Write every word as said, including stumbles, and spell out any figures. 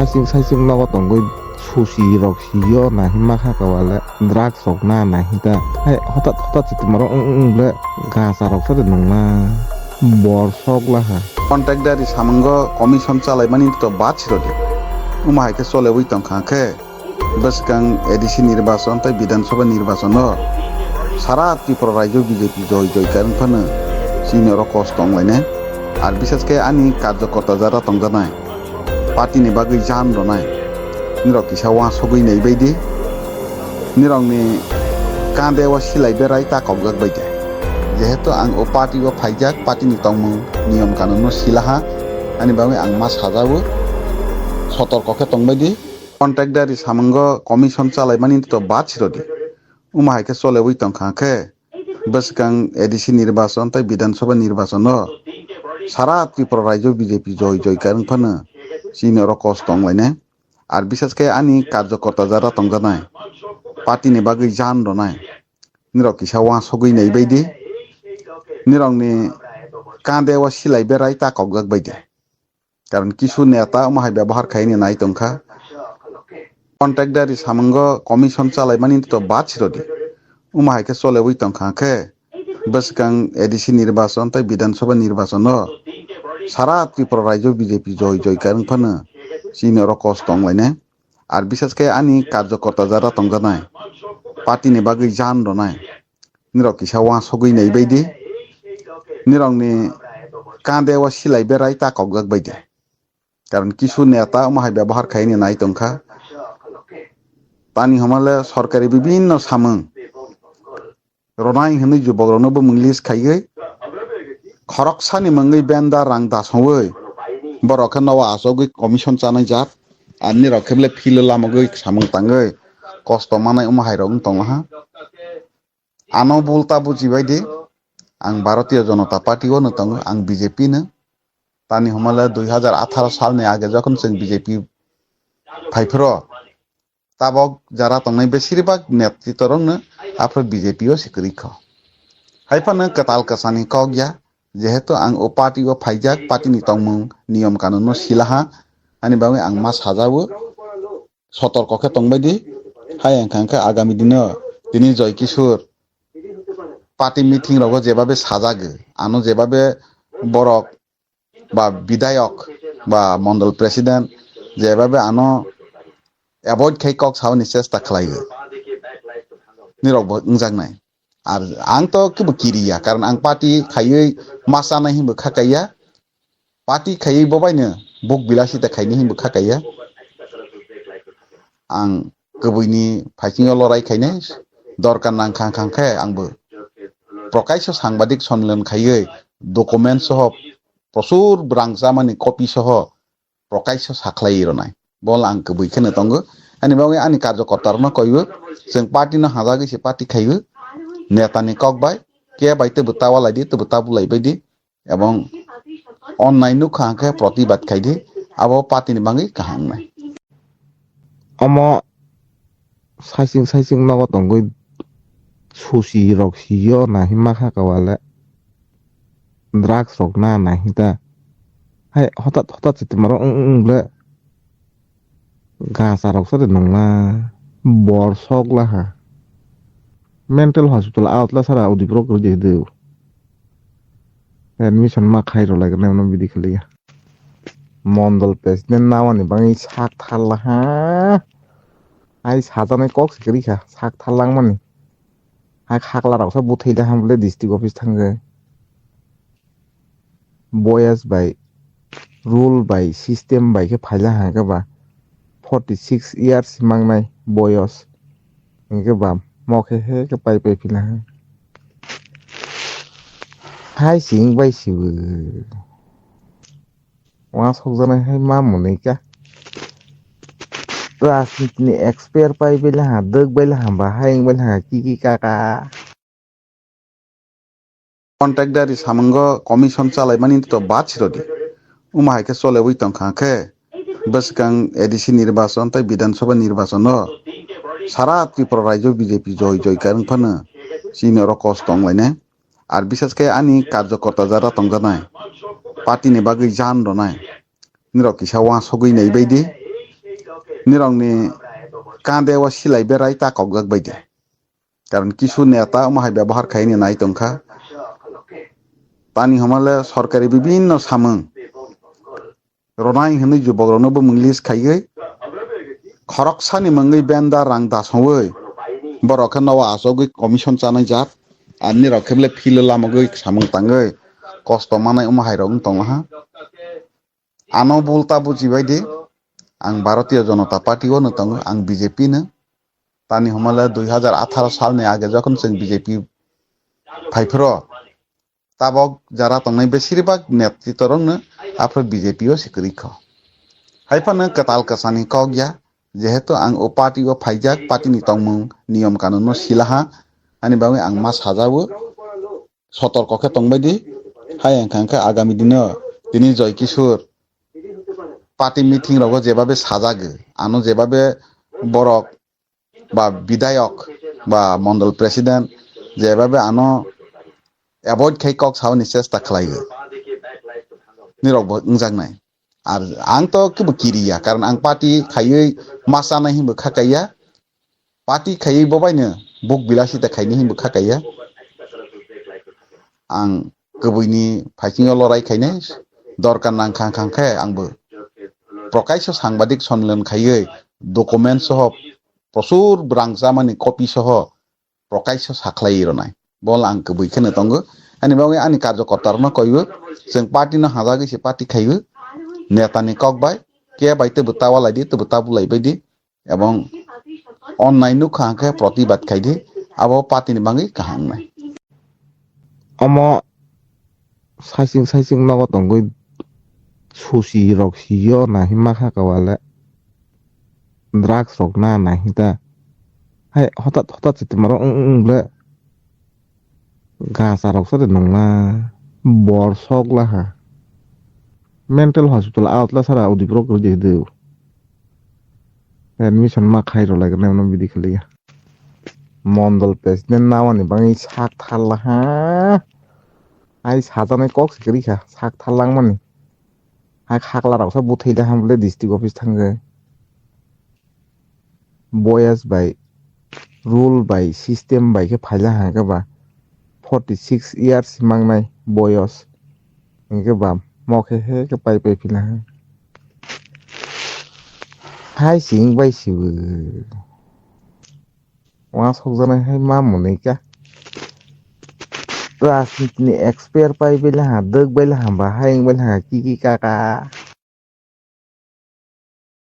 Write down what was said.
Saichung saichung nogo tongwi susi rok sio nahima kha kawale drugs rok na nahita. Hai hotat hotat se tumaro ung ung le gacha rok sa de nungna bor sok laha. Contract dari samungo commission chalaimani to bat siro de. Uma hai khe cholewi tongkha khe bwskang A D C nirbachon tei Bidhan Sabha nirbachon o sara Tripura rajyo B J P joi joi khe wng phano chini oro kosto wng lainai. Ar bisas khe ani karjokorta jara tongjaknai. Party ni bagwi jaan rwnai. Nirok kisa uansugwi nai bai di. Nirokni kande o silai berai ta kokjak bai de. Jehetu ang o party o phaijak, party ni tongmung niyom kanun no silaha, ani bagwi ang ma sajao. Sotorko khe tongbai di. Contract dari samungo commission chalaimani to bat siro di. Uma hai khe cholewi tongkha khe bwskang A D C nirbachon tei Bidhan Sabha nirbachon o sara Tripura rajyo B J P joi joi khe wng phano chini oro kosto wng lainai. Ar bisas khe ani karjokorta jara tongjaknai. Party ni bagwi jaan rwnai. Nirok kisa uansugwi nai bai di. Nirokni kande o silai berai ta kokjak bai de. Karon kisu neta omo hai byabohar khaini nai tongkha. Contract dari samungo commission chalaimani to bat siro di. Omo hai khe cholewi tongkha khe bwskang A D C nirbachon tei Bidhan Sabha nirbachon o sara Tripura rajyo B J P joi joi khe wng phano chini oro kosto wng lainai. Ar bisas khe ani karjokorta jara tongjaknai. Party ni bagwi jaan rwnai. Nirok kisa uansugwi nai bai di. Nirokni kande o silai berai ta kokjak bai de. Karon kisu neta omo hai byabohar khaini nai tongkha. Tani homale sorkari bibinno samung rwnai hinwi jubokrokno bo mung list khaiwi khoroksani mungwi benda rang dasongwi borok khe nowa achogwi commission chanai jak. Ar nirok khe bele philo lamogwi samung tangwi kosto manai omo hai rok wng tonglaha. Ano bulta bujibai di, ang Bharatiya Janata Party o no tongo, ang B J P no. Tani homale dui hazar atharo salni age jokhon chwng B J P phaiphuru, tabok jara tongnai besirbak netrito rokno aphuru B J P o se kwrwi kho. Haiphano kwtal kwchani kok ya, jehetu ang o party o phaijak, party ni tongmung niyom kanun no silaha, ani bagwi ang ma sajao. Sotorko khe tongbai di. Hai wngkha khe agami dino tini Joy Kishore party meeting rogo jebabe sajago, ano jebabe borok ba bidayok ba mondol president jebabe ano avoid khai kok saoni chesta khlaio. Nirok bo wngjaknai. Ar ang to kebo kiriya, karon ang party khaiwi ma chanai hinbo kha kaiya. Party khaiwi bo baino buk bilasi ta khaini hinbo kha kaiya. Ang kwbwini phaisingo lorai khainai dorkar nang khang khang khe angbo prokaisho sangbadik sonmilan khaiwi document soho prosur bwrang chamani copy soho prokaisho sakhlai ronai. Bono ang kwbwi kheno tongo. Ani bagwi ani karjokorta rokno koiwi chwng party no hajagwi se party khaiwi netani kok bai ke bai tebo tawa lai di, tebo tabu lai bai di. Ebong onnai nukha hwnkhe protibad khai di, abo party ni bagwi kaham wngnai. Omo saichung saichung nogo tongwi susi rok sio na hima kha kawale drugs rok na na hita. Hai hotat hotat se tumaro ung ung le gacha rok sa de nungla bor sok laha. Mental hospital out la sara udi bro kwrwi de de. Admission ma khai rw lai gwnai mano bidi khaliya. Mondol president nawani bangwi sak tharla ha. Ai sajaknai kok se kwrwi kha sak tharlangmani. Hai khakla rok sa buthai da ham le district office thangwi. Boyas bai rule bai system bai khe phaila ha khe ba forty six years mangnai boyos. Hingke ba mo khe he khe pai pai phila ha. Hai sing bai sibu. Wa sokjaknai hai ma mwnwi kha. Rajniti ni expert pai bai laha, dwk bai laha, ba hayung bai laha, ki ki ka ka. Contract dari samungo commission chalaimani to bat siro di. Uma hai khe cholewi tongkha khe bwskang A D C nirbachon tei Bidhan Sabha nirbachon o sara Tripura rajyo B J P joi joi khe wng phano chini oro kosto wng lainai. Ar bisas khe ani karjokorta jara tongjaknai, party ni bagwi jaan rwnai, nirok kisa uansugwi nai bai di. nirokni kande o silai berai ta kokjak bai de. Karon kisu neta omo hai byabohar khaini nai tongkha. Tani homale sorkari bibinno samung ronai hinwi jubokrokno bo mung list khaiwi khoroksani mungwi benda rang dasowi borok khe nowa achogwi commission chanai jak. Ani rok khe bele philo lamogwi samung tangwi kosto manai omo hai rok wng tonglaha. Ano bulta bujibai di, ang Bharatiya Janata Party o no tongo, ang B J P no. Tani homale dui hazar atharo salni age jokhon chwng B J P phaiphro, tabok jara tongnai besirbak netrito rokno aphro B J P o se kwrwi kho. Haiphano kwtal kwsani kok ya, jehetu ang o party o phaijak, party ni tongmung niyom kanun no silaha, ani bagwi ang ma sajao. Sotorko khe tongbai di. Hai wngkha, wngkha agami dino tini Joy Kishore party meeting rogo jebabe sajago, ano jebabe borok ba bidayok ba mondol president jebabe ano avoid khai kok saoni chesta khlaigo. Nirok bo wngjaknai. Ar ang to kebo kiriya, karon ang party khaiwi ma chanai hinbo kha kaiya. Party khaiwi bo baino buk bilasita khaini hinbo kha kaiya. Ang kwbwini phaisingo lorai khainai dorkar nang kha kha khe angbo prokaisho sangbadik sonmilan khaiwi document soho prosur bwrang chamani copy soho prokaisho sakhlai ronai. Bol ang kwbwi kheno tongo. Ani bagwi ani karjokorta rokno koiwi chwng party no hajagwi se party khaiwi netani kok bai ke bai tebo tawa lai di, tebo tabu lai bai di. Ebong onnai nukha hwnkhe protibad khai di, abo party ni bagwi kaham wngnai. Omo saichung saichung nogo tongwi susi rok sio nahi makha kawale drugs rok na nahi ta hai hotat hotat se twma rok wng wng le gasa rok sa de nungla bor sok laha mental hospital out la sara udi bro kwrwi de de admission ma khai rw lai gana bidi khali ya. Mondol president nawani bangwi sak tharla ha. Ai sajaknai kok se kwrwi kha, sak tharlangmani. Hai khakla rok sa buthai da ham le district office thangwi. Boyas bai, rule bai, system bai khe phaila ha khe ba forty six years mangnai boyos. Hingkhe ba mo khe he khe pai pai phila ha. Hai sing bai sibu. Uansukjaknai hai ma mwnwi kha. Rajniti ni expert pai bai laha, dwk bai laha, bahai wng bai laha, kiki kaka.